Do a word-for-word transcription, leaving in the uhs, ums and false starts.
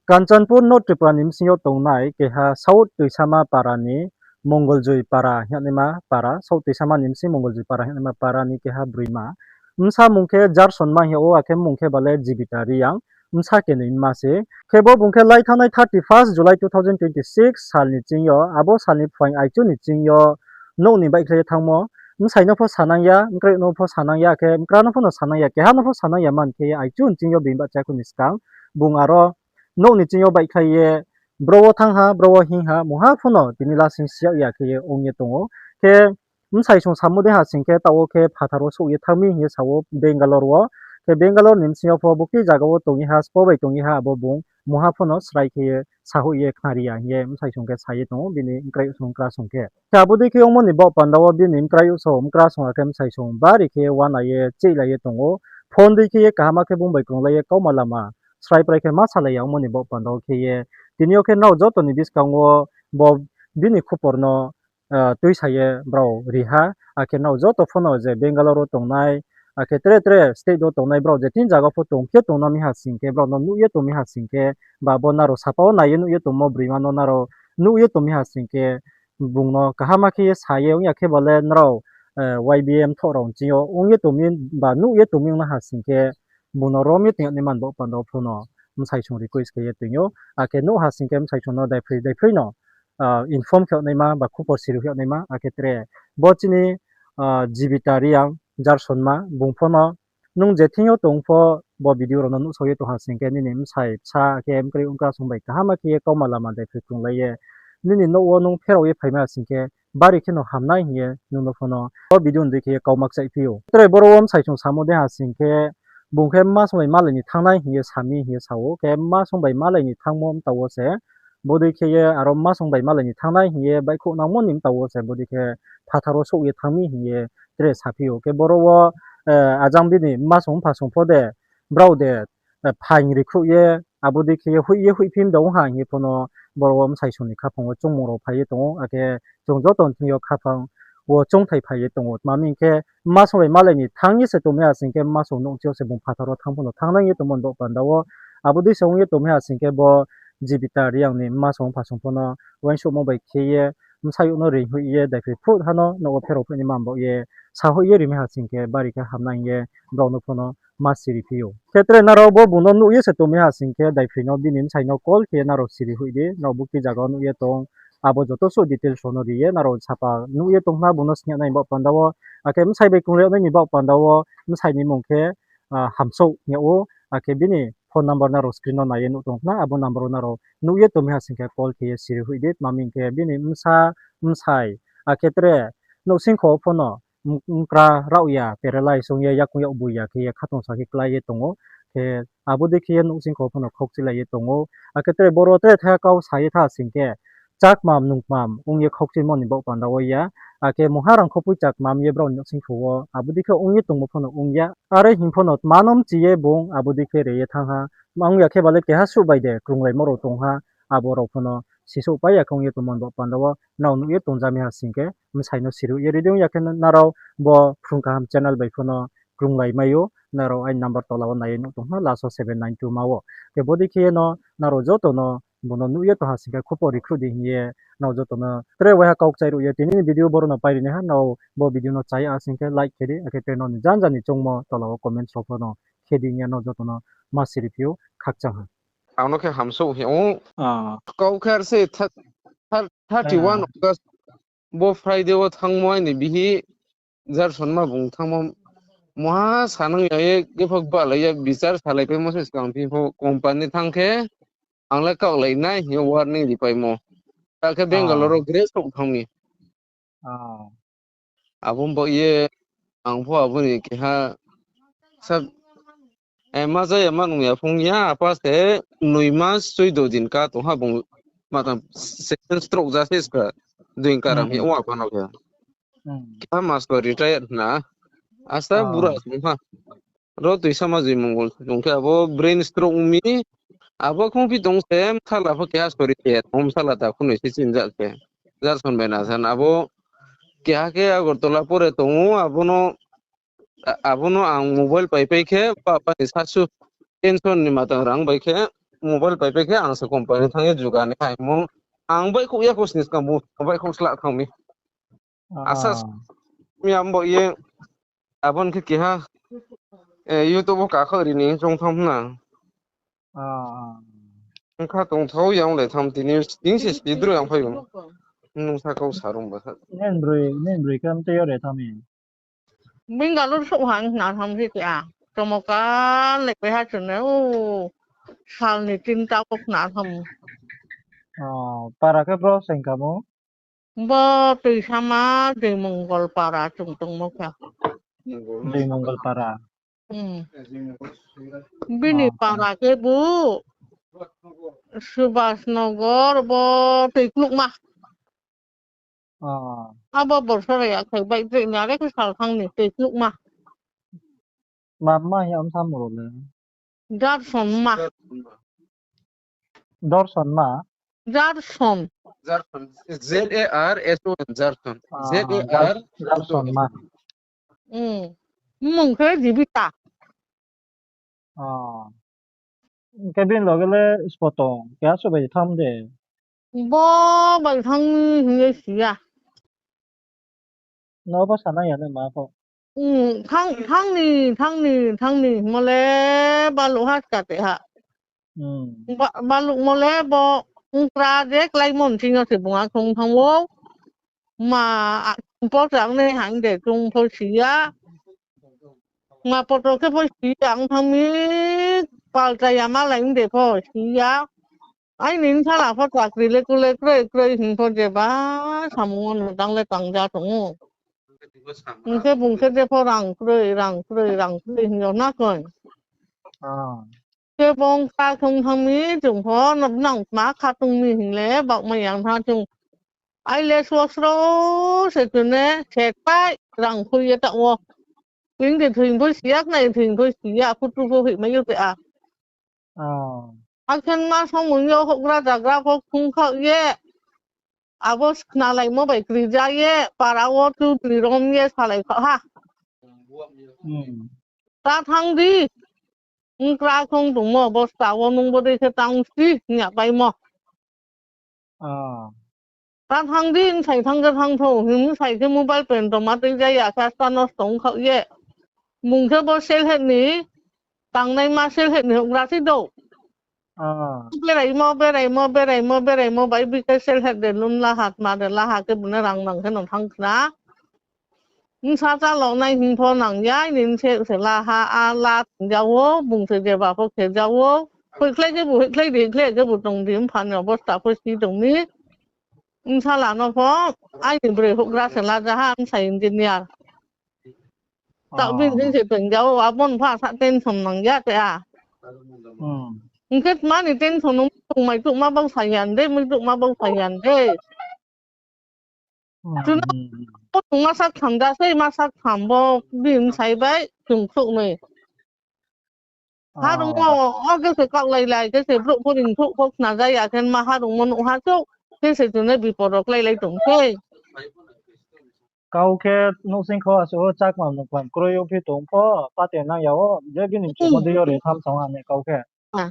Kanchanpur, North Tripura ni bsing yo tongnai keha South Toisama para ni Mongoljoi para hingnaima para, South Toisama ni bsing Mongoljoi para hingnaima para ni keha broima. Bsa mung khe Jarsonma hing yag ou, akhe mung khe bale Jibita Reang, bsa kenoi ma se. Khe bo bung khe lai thanngnai thirty first July two thousand twenty six sal ni ching yo, abo sal ni phuaing aichu ni ching yo, nouh ni baihkhlai ye thanngmo, bsai no pho sanang ya, bkrai no pho sanang ya, akhe bkra no pho no sanang ya, keha no pho sanang ya man khe ye aichu ni ching yo being bahcha kho ni skang, bung aro nouh ni ching yo baihkhlai ye, bro wo thanng ha, bro wo hing ha, mungha pho no tini lasing si yag ya khe ye ong ye tong ou. Khe bsai song samo dei ha sing khe, taoh wo khe phathar wo souh ye thanng mi hing ye sa ou Bangalore wo. Khe Bangalore ni bsing yo pho bukti zaga wo tong ye ha, spo bai tong ye ha, abo bung mungha pho no srai khe ye sahoih ye khnari ya hing ye bsai song khe sa ye tong ou, bini bkrai song bkra song khe. Khe abo dei khe ongmo ni baoh panda wo bini bkrai song bkra song akhe bsai song bari khe uana ye cheihlai ye tong ou. Phone dei khe ye kaham khe bung bai krunglai ye kauma lama srai prai khe ma salai ya ongmo ni baoh panda wo khe ye. Tini yo khe nrao joto ni buskang wo bo bini khupor no tuisa ye brao ri ha, akhe nrao joto pho no je Bangalore wo tongnai, akhe tre tre state wo tongnai brao je tin zaga pho tong khe tongna mi ha sing khe, brao no nuh ye tong mi ha sing khe, ba bo nrao sapa wo nai ye nuh ye tongmo broima no nrao nuh ye tong mi ha sing khe, bung no kaham khe ye sa ye ong ya khe bale nrao, Y B M thoh rao nching yo ong ye tong mi ba nuh ye tong mi ong na ha sing khe, bung no rom ye tong ya nai man baoh panda wo pho no bsai song request khe ye toing ou, akhe nuh ha sing khe bsai song no daiphroi daiphroi no inform khe yag naima ba khupor siri hoih yag naima, akhe tre bo chini Jibita Reang Jarsonma bung pho no nung je thing yo tong pho bo video rao no nuhsao ye tong ha sing khe nini bsai bsa akhe bkrai bkra song bai kaham khe ye kauma lama daiphroi krunglai ye nini nouh wo nung pherao ye phaimai ha sing khe bari khe no hamnai hing ye nung no pho no bo video ni dei khe ye kauma kchaihphi ou. Tre boro wo bsai song samo dei ha sing khe, bung khe mma song bai malai ni thanngnai hing ye sa mi hing ye sa ou, khe mma song bai malai ni thanngmo mta wo se, bodei khe ye aro mma song bai malai ni thanngnai hing ye baihkhouh nangmo ni mta wo se bodei khe phathar wo souh ye thanng mi hing ye tre saphi ou. Khe boro wo ajang bini mma song mpha song pho de, brao de phaing rikhruh ye, abo dei khe ye hoih ye hoihphi mda ong ha hing ye pho no boro wo bsai song ni khaphang wo choungmung rao phai ye tong ou, akhe chung joto ni thing yo khaphang wo choungthai phai ye tong ou. Tma hing khe, mma song bai malai ni thanng ye se tongmai ha sing khe, mma song nouhchi yo se bung phathar wo thanng pho no thanngnai ye tongmo ni baoh panda wo. Abo dei se ong ye tongmai ha sing khe, bo Jibita Reang ni mma song mpha song pho no uaingsouhmo bai khe ye, bsayouh no reinghoih ye, daiphroi phut ha no nouh wo pherao phainaima baoh ye, sahoih ye rimai ha sing khe, bari khe hamnai hing ye brao no pho no ma siriphi ou. Khe tre nrao bo bung no nuh ye se tongmai ha sing khe, daiphroi no bini bsai no call khe ye nrao siri hoih di, nrao bukti zaga wo nuh ye tong, abo joto suh details rao no ri ye nrao sapa nuh ye tong khna bung no sing yag nai ni baoh panda wo, akhe bsai bai krunglai yag nai ni baoh panda wo, bsai ni mung khe Hamsouh hing yag ou, akhe bini phone number nrao screen no nai ye nuh tong khna, abo number wo nrao nuh ye tongmai ha sing khe call khe ye siri hoih di, tma hing khe bini bsa, bsai, akhe tre nouhsingkho pho no bkra raoh ya, paralyze ong ye yakoung yagboi ya khe ye khatungsa khe klái ye tong ou. Khe abo dei khe ye nouhsingkho pho no khaukchuilai ye tong ou. Akhe tre boro tre thaiha kau sa ye tha sing khe, chakmam nungkmam ong ye khaukchuimo ni baoh panda wo ya. Akhe mungha rangkho poicha kmam ye brao ni nouhsingkho wo abo dei khe ong ye tongmo pho no ong ya. Are hing pho no tma no mchi ye bung abo dei khe re ye thanng ha. Ong ya khe bale keha suh bai de krunglaimo rao tong ha, abo rao pho no sisouhpai ya khe ong ye tongmo ni baoh panda wo nrao nuh ye tongja mi ha sing khe, bsai no siri hoih ye ri di. Ong ya khe nrao bo Phrung Kaham channel bai pho no krunglai mai ou, nrao aini number tola wo nai ye nuh tong khna, last wo seven nine two ma wo. Khe bodei khe ye no nrao joto no bung no nuh ye tong ha sing khe khupor rikhruh di hing ye, nrao joto no tre waiha kau kchairuh ye tini ni video boro no pairi nai ha, nrao bo video no chaya ha sing khe like khe di, akhe tre nrao ni janja ni choungmo tola wo comment rao pho no khe di hing ye nrao joto no ma siriphi ou, khakchang ha. Ang no khe Hamsouh hing ou. Kau khe ar se thirty one August, bo Friday wo thanngmo aini bihih Jarsonma bung thanngmo, mungha sanang ya ye, kepha gbalai ya, bichar salaipaimo se skang phi pho company thanng khe, ang le kaohlai nai hing ye warning ripaimo. Ta khe Bangalore wo graduate thanng mi. Abo baoh ye, ang pho abo ni keha sa, ma jaya ma nung ya phung ya, apa se নয় মাস চৌদ্দ দিন ka tong ha bung, matang second stroke ja se ska, দুই karam hing ye ong apa no khe. Keha master retire hna, asta bura tong ha. Ro Toisama Joymongol tong khe abo brain stroke ong mi, abo khongphi tong se, bsala pho keha sori se, tong bsala ta khunoi se chinja se. Jarson bai na san abo keha khe Agartala pore tong ou, abo no ang mobile paipai khe, apa ni sasu tension ni matang rang bai khe, mobile paipai khe ang se company thanng ye juga ni hai mo. Ang baihkhouh ya kho sini skang bo, baihkhouh sla thanng mi. Asa Ah. mi ang bo ye, abo ni khe keha, eh, YouTube wo kakha ri ni chong tham na. Ah. Ang kha tong thao yang le tham tini, tini se speed ro yang phai o. Nung sa kau sa rung ba sa. Nen broi, nen broi kam te yo re tham mi. Bengaluru souh ha na tham si ti a. Chomoka le pe ha chun ne, o, sal ni tinta kok na tham. Oh, para khe bro seng kamo? Bo Tuisama Joymongol para chung tongmo khe. Joymongol para. Hmm. Bini Oh. para khe bu Subhas Nagar bo Tuiklukma. Oh. Abo borso rai ya khe bai tre ni are khe sal thang ni Tuiklukma. Ma, ma ya am sam ro le. Jarson ma. Dorson ma? Jarson. Jarson. Z A R S O N, Jarson. Ah, Z A R S O N. Jarson ma. Hmm. Mung khe Jibita. Ah. Khe bini loge le sbo tong, keha suh bai tham de. Bo bai thang hing ye si ya. No bo sana ya ne ma pho. Hmm, thang, thang ni, thang ni, thang ni, mo le baluh ha ska te ha. Hmm. Ba-, baluh mo le bo ongkra je kláimo ni sing yo se bung a kong thang ou. Ma, a, bo chang nai hang de chung pho si ya. Ma poto khe pho si ya, ang thang mi palta ya ma lai de pho si ya. Aini bsala pho chakri le kule kroi kroi hing pho je ba samung wo no tang le tang ja tong ou. Hing khe bung khe je pho rang kroi, rang kroi, rang kroi hing yo na koi. Ah. Khe bung kha thung thang mi chung pho no nang ma kha tong mi hing le baoh mai yang tha chung. Ai le sro sro se chung ne se pai rang khui ye ta wo. Hing de thing pho si ya, knai thing pho si ya, phutu pho hoih mai yo te a. Oh. Akhen ma samung yo houhgra zagra pho khung khaoh ye. Abo khnalaimo bai krija ye, para wo chudri rom ye salai kha ha. Hmm. Ta thang di. Ongkra khong tongmo, bosta wo nung bodei khe tang si, hing ya paimo. Ah. Ta thang di, bsai thang khe thang thou, hing bsai khe mobile pen tongma tui ja ya khe asta nosto ong khaoh ye. Bung khe bo self help ni, tangnaima self help ni houhgra sei dou. Ah. Beraimo, beraimo, beraimo, beraimo, bai bi khe self help de lun la ha, tma de la ha khe bung no rang nang khe no thanng khna. Bsa chálao nai hing pho nang ya, nini se se la ha, a la tong ja ou, bung se jeba pho khe ja ou. Hoihkhlai khe bu, hoihkhlai di, hoihkhlai khe bu tong di, mpha ni obosta pho si tong mi. Bsala no pho, aini broi houhgra se la ja ha, bsa engineer. Taoh bini se tong ja ou, abo ni pha sa tension nang ya te a. Hmm. Hing khe tma ni tension nung tong mai tuh ma bau sa yan de, mai tuh ma bau sa yan de. Hmm, Chuna hmm, hmm. Bo chung ma sak tham da sei, ma sak tham bo bini bsai bai chung khrouh noi. Harungmo, Ah. o khe se kaohlai lai, khe se brouh pho ringthouh pho khna ja ya khe ma harungmo nuh ha chouh, khe se chung no bipod rao kláilai tong sei. Kau khe nouhsing kho asuh wo chakma nukma kroi ongphi tong pho, pate nang ya ou, je bini Hmm. mchumo dei yo ri tham song ha ne kau khe. Ah.